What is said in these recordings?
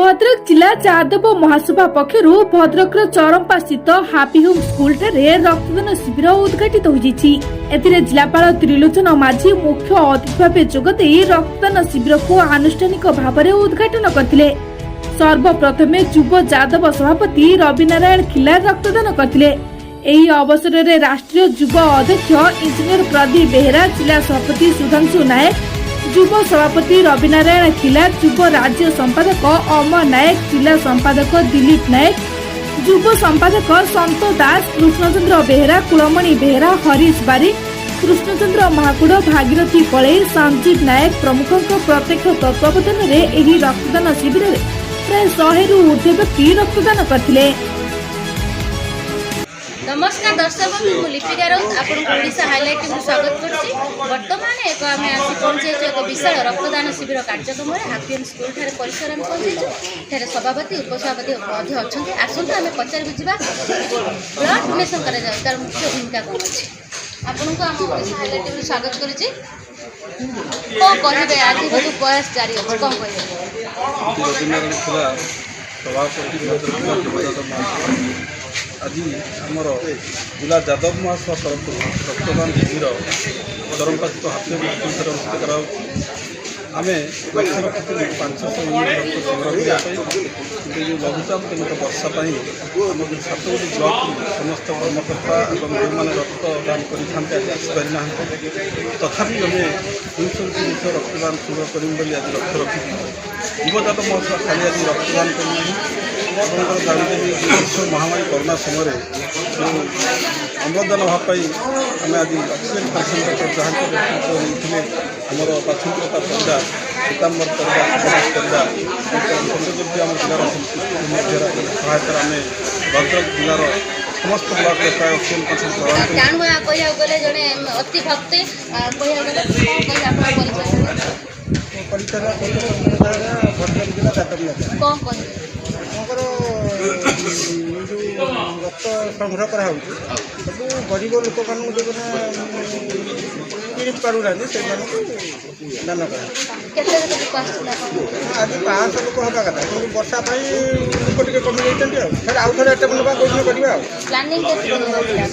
ଭଦ୍ରକ ଜିଲ୍ଲା ଯାଦବ ମହାସଭା ପକ୍ଷରୁ ଭଦ୍ରକର ଚରମ୍ପା ସ୍ଥିତ ହାପି ହୋମ୍ ସ୍କୁଲଠାରେ ରକ୍ତଦାନ ଶିବିର ଉଦ୍ଘାଟିତ ହୋଇଯାଇଛି। ଏଥିରେ ଜିଲ୍ଲାପାଳ ତ୍ରିଲୋଚନ ମାଝୀ ମୁଖ୍ୟ ଅତିଥି ଭାବେ ଯୋଗଦେଇ ରକ୍ତଦାନ ଶିବିରକୁ ଆନୁଷ୍ଠାନିକ ଭାବରେ ଉଦ୍ଘାଟନ କରିଥିଲେ। ସର୍ବପ୍ରଥମେ ଯୁବ ଯାଦବ ସଭାପତି ରବିନାରାୟଣ ଖିଲାର ରକ୍ତଦାନ କରିଥିଲେ। ଏହି ଅବସରରେ ରାଷ୍ଟ୍ରୀୟ ଯୁବ ଅଧ୍ୟକ୍ଷ ଇଞ୍ଜିନିୟର ପ୍ରଦୀପ ବେହେରା, ଜିଲ୍ଲା ସଭାପତି ସୁଧାଂଶୁ ନାୟକ, ଯୁବ ସଭାପତି ରବିନାରାୟଣ ଖିଲାର, ଯୁବ ରାଜ୍ୟ ସମ୍ପାଦକ ଅମର ନାୟକ, ଜିଲ୍ଲା ସମ୍ପାଦକ ଦିଲ୍ଲୀପ ନାୟକ, ଯୁବ ସମ୍ପାଦକ ସନ୍ତ ଦାସ, କୃଷ୍ଣଚନ୍ଦ୍ର ବେହେରା, କୁଳମଣି ବେହେରା, ହରିଶ ବାରିକ, କୃଷ୍ଣଚନ୍ଦ୍ର ମହାକୁଡ଼, ଭାଗୀରଥୀ ପଳେଇ, ସଞ୍ଜୀବ ନାୟକ ପ୍ରମୁଖଙ୍କ ପ୍ରତ୍ୟକ୍ଷ ତତ୍ତ୍ୱାବଧାନରେ ଏହି ରକ୍ତଦାନ ଶିବିରରେ ପ୍ରାୟ 100ରୁ ଉର୍ଦ୍ଧ୍ୱ ବ୍ୟକ୍ତି ରକ୍ତଦାନ କରିଥିଲେ। ନମସ୍କାର ଦର୍ଶକ ବନ୍ଧୁ, ମୁଁ ଲିପିକା ରାଉତ ଆପଣଙ୍କୁ ଓଡ଼ିଶା ହାଇଲାଇଟ୍ ଟିଭିରୁ ସ୍ୱାଗତ କରୁଛି। ବର୍ତ୍ତମାନ ଏକ ଆମେ ଆସି ପହଞ୍ଚିଯାଇଛୁ ଏକ ବିଶାଳ ରକ୍ତଦାନ ଶିବିର କାର୍ଯ୍ୟକ୍ରମରେ। ହାପି ହୋମ୍ ସ୍କୁଲଠାରେ ପରିସର ଆମେ ପହଞ୍ଚିଯାଇଛୁ। ଏଠାରେ ସଭାପତି, ଉପସଭାପତି ମଧ୍ୟ ଅଛନ୍ତି। ଆସନ୍ତୁ, ଆମେ ପଚାରିକୁ ଯିବା, ବ୍ଲଡ୍ ଡୋନେସନ୍ କରାଯାଉଛି, ତାର ମୁଖ୍ୟ ଭୂମିକା କ'ଣ ଅଛି। ଆପଣଙ୍କୁ ଆମ ଓଡ଼ିଶା ହାଇଲାଇଟ୍ ଟିଭିରୁ ସ୍ୱାଗତ କରୁଛି। କ'ଣ କହିବେ, ଆଜି ଯେଉଁ ପ୍ରୟାସ ଜାରି ଅଛି, କ'ଣ କହିବେ? ରବୀନ୍ଦ୍ରନାଥ ଥିଲା, ସଭାପତି, ଭଦ୍ରକ ଜିଲ୍ଲା ଯୁବ ଯାଦବ ମହାସଭା। ଆଜି ଆମର ଜିଲ୍ଲା ଯାଦବ ମହାସଭା ତରଫରୁ ରକ୍ତଦାନ ଶିବିର ଚରମ୍ପାସ୍ଥିତ ହାପି ସ୍କୁଲଠାରେ ଅନୁଷ୍ଠିତ କରାଯାଉଛି। ଆମେ ଲକ୍ଷ୍ୟ ରଖିଥିଲୁ 500 ୟୁନିଟ୍ ରକ୍ତ ସଂଗ୍ରହ କରିବା ପାଇଁ। କିନ୍ତୁ ଯେଉଁ ଲଘୁଚାପ ଜନିତ ବର୍ଷା ପାଇଁ ଆମ ଯେଉଁ ସାତଗୋଟି ବ୍ଲକରୁ ସମସ୍ତ କର୍ମକର୍ତ୍ତା ଏବଂ ଯେଉଁମାନେ ରକ୍ତଦାନ କରିଥାନ୍ତି, ଆଜି ଆସିପାରିନାହାନ୍ତି। ତଥାପି ଆମେ 200ରୁ 300 ରକ୍ତଦାନ ସଂଗ୍ରହ କରିବୁ ବୋଲି ଆଜି ଲକ୍ଷ୍ୟ ରଖିଛୁ। ଯୁବ ଯାଦବ ମହାସଭା ଖାଲି ଆଜି ରକ୍ତଦାନ କରୁନାହିଁ। ଆପଣଙ୍କର ଜାଣିଦେବି ଯେ ବିଶ୍ୱ ମହାମାରୀ କରୋନା ସମୟରେ ଯେଉଁ ଅମ୍ଳଜାନ ଅଭାବ ପାଇଁ ଆମେ ଆଜି ଅକ୍ସିଜେନ୍ କନସେନ୍ଟ୍ରେଟର, ଯାହାଙ୍କ ନେତୃତ୍ୱ ନେଇଥିଲେ ଆମର ବାସନ୍ତଲତା ପରିଡ଼ା, ପୀତାମ୍ବର ପରିଡ଼ା, ସୁଭାଷ ପରିଡ଼ା, ସୌନ୍ଦର୍ଯ୍ୟ ଆମ ଜିଲ୍ଲାର ମଧ୍ୟରେ ସହାୟତାରେ ଆମେ ଭଦ୍ରକ ଜିଲ୍ଲାର ସମସ୍ତ ବ୍ଲକରେ ପ୍ରାୟ ଅକ୍ସିଜେନ୍ କନସେନ୍ଟ୍ରେଟର ପ୍ରଦାନ କରିଛୁ। ଟାଣୁଆ କହିବାକୁ ଗଲେ ଜଣେ ଅତି ଭକ୍ତି କହିବାକୁ ଗଲେ, କ'ଣ କହିବେ ଆପଣଙ୍କ ପରିଚୟ? ପରିଚୟ ଭଦ୍ରକ ଜିଲ୍ଲା ଯାଦବ ନେତା। କ'ଣ କହିବେ? ଆପଣଙ୍କର ଏ ଯେଉଁ ରକ୍ତ ସଂଗ୍ରହ କରାହେଉଛି, ସବୁ ଗରିବ ଲୋକମାନଙ୍କୁ, ଯେଉଁମାନେ କିଣି ପାରୁନାହାନ୍ତି, ସେମାନଙ୍କୁ ଦାନ କରାହେଉଛି। କେତେ ଲୋକ ଆସିଥିଲେ ଆପଣ? ଆଜି 500 ଲୋକ ହେବା କଥା, କିନ୍ତୁ ବର୍ଷା ପାଇଁ ଲୋକ ଟିକେ କମି ଯାଇଛନ୍ତି। ଆଉ ଫେର ଆଉ ଥରେ ଏତେ ନେବା କୋଉଦିନ କରିବା ଆଉ। ପ୍ଲାନିଂ କେତେ ଦିନ ରହିଥିଲା?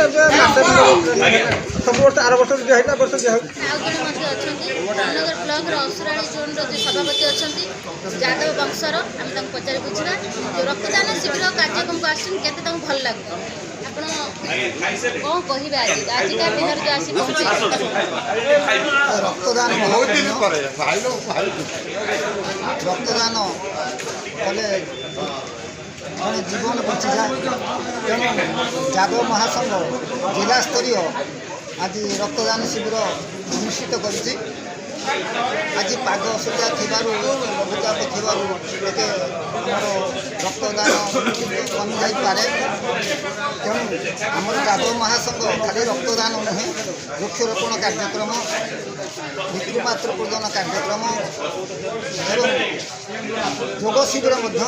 ଏବେ ମାସେ ଖଣ୍ଡେ ହେଲା। ସବୁ ବର୍ଷ, ଆର ବର୍ଷ ଦିଆ ହେଇଥିଲା, ବର୍ଷ ଦିଆହେଉଛି। ଆଉ ଜଣେ ମଧ୍ୟ ଅଛନ୍ତି, ଧାମନଗର ବ୍ଲକର ଅସୁରାଳୀ ଜୋନ୍ର ଯେ ସଭାପତି ଅଛନ୍ତି, ଯାଦବ ବଂଶର। ଆମେ ତାଙ୍କୁ ପଚାରି ବୁଝିବା, ଯେଉଁ ରକ୍ତଦାନ ଶିବିର କାର୍ଯ୍ୟକ୍ରମକୁ ଆସୁଛନ୍ତି, କେତେ ତାଙ୍କୁ ଭଲ ଲାଗୁଛି। ଆପଣ କ'ଣ କହିବେ, ଆଜି ଆଜିକା ଦିନରେ ଯେଉଁ ଆସି ପହଞ୍ଚିଛନ୍ତି? ରକ୍ତଦାନ ମହତ୍ୱପୂର୍ଣ୍ଣ। ରକ୍ତଦାନ କଲେ ଜଣେ ଜୀବନ ବଞ୍ଚିଯାଏ। ତେଣୁ ଯାଦବ ମହାସଂଘ ଜିଲ୍ଲାସ୍ତରୀୟ ଆଜି ରକ୍ତଦାନ ଶିବିର ଅନୁଷ୍ଠିତ କରିଛି। ଆଜି ପାଗ ଅସୁବିଧା ଥିବାରୁ, ଲଘୁଚାପ ଥିବାରୁ ଟିକେ ଆମର ରକ୍ତଦାନ କମି ଯାଇପାରେ। ତେଣୁ ଆମର ଯାଦବ ମହାସଂଘ ଖାଲି ରକ୍ତଦାନ ନୁହେଁ, ବୃକ୍ଷରୋପଣ କାର୍ଯ୍ୟକ୍ରମ, ପିତୃମାତୃ ପୂଜନ କାର୍ଯ୍ୟକ୍ରମ ଏବଂ ଯୋଗ ଶିବିର ମଧ୍ୟ।